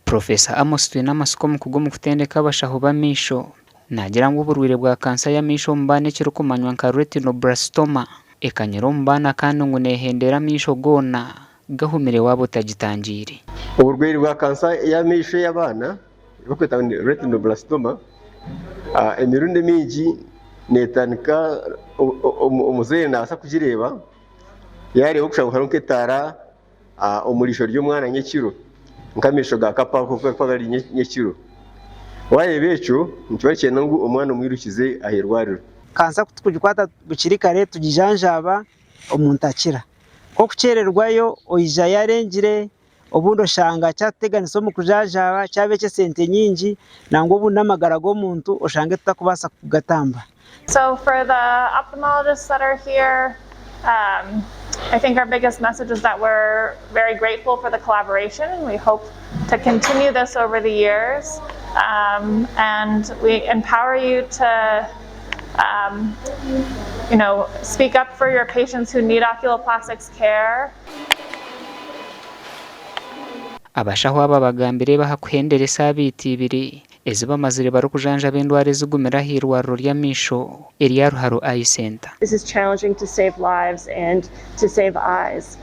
Professor Amos Twinamatsiko omukugu omu kutendeka abashaho b'amaisho naagira ngu oburwaire bwa kansa y'amaisho omu baana ekirikumanywa nka Retinoblastoma ekanyire omu baana kandi ngu neehendera amaisho goona gahumire waaba otagitangiire. Oburwaire bwa kansa y'amaisho ey'abaana ei barikweta ngu ni Retinoblastoma emirundi emingi neetandika omuzaire naabaasa kugireeba yaareeba okushusha ngu hariho nk'etaara omu riisho ry'omwana nyekiro nk'amaisho ga kapa oku garikuba gari nyekiro. Waareeba ekyo nikiba nikyenda ngu omwana omwirukize aha irwariro. Kansa ku turikugikwata bukiri kare tugijanjaaba omuntu akira. Ku okukyererwayo oija yarengire obundi oshanga kyatuteganisa omu kujanjaaba kyaba eky'esente nyingi nangwa obundi n'amagara g'omuntu oshange tutakubaasa kugatamba. So for the ophthalmologists that are here, um, I think our biggest message is that we're very grateful for the collaboration and we hope to continue this over the years. Um, and we empower you to um, you know, speak up for your patients who need oculoplastics care. Abashaho aba bagambire ebi aha kuhendera esaabiiti ibiri ezi bamazire barikujanjaba endwara ezigumire aha irwariro ry'amaisho erya Ruharo Eye Centre. This is challenging to save lives and to save eyes.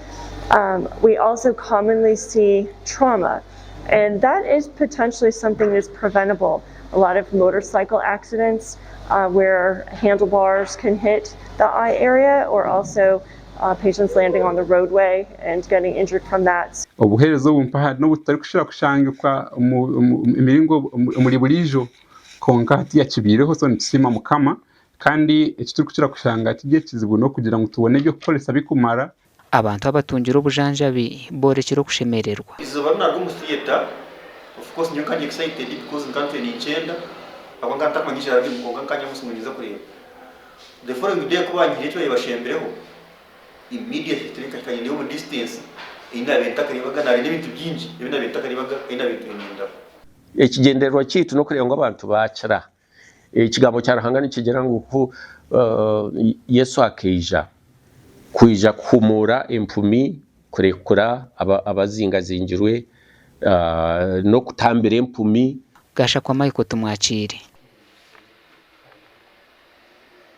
Um, we also commonly see trauma, and that is potentially something that's preventable. A lot of motorcycle accidents uh, where handlebars can hit the eye area, or also uh, patients landing on the roadway and getting injured from that. Obuheereza obu mpaha n'obu tutarikushira kushangikwa omu emiringo omuri buriijo kwonka hatiiya kibaireho so nitusiima Mukama kandi eki turikukira kushanga kiri ekizibu n'okugira ngu tubone eby'okukoresa birikumara. Abantu abatungire obujanjabi boorekire okushemererwa. Eizooba rinaaruga omu theatre, of course nyowe nka ndi excited because nka ntwire ninkyenda ahabw'okuba nkaba ntakumanya ekirarugemu kwonka nka nyamusi ngu ninza kureeba. The following day ku baanyihireho eki baabaire bashembireho, immediately nkahika nyine omu distance ei naabaire ntakareebaga, naareeba n'ebintu bingi ebi naabaire ntakareebaga ei naabaire ntwire nindaba. Ekigyendererwa kyaitu n'okureeba ngu abantu baakira. Ekigambo kya Ruhanga nikigira ngu ku Yesu akaija kwija kuhumuura empumi, kurekura abazingazingirwe, n'okutambira empumi. Gashakwa Michael Tumwakiire.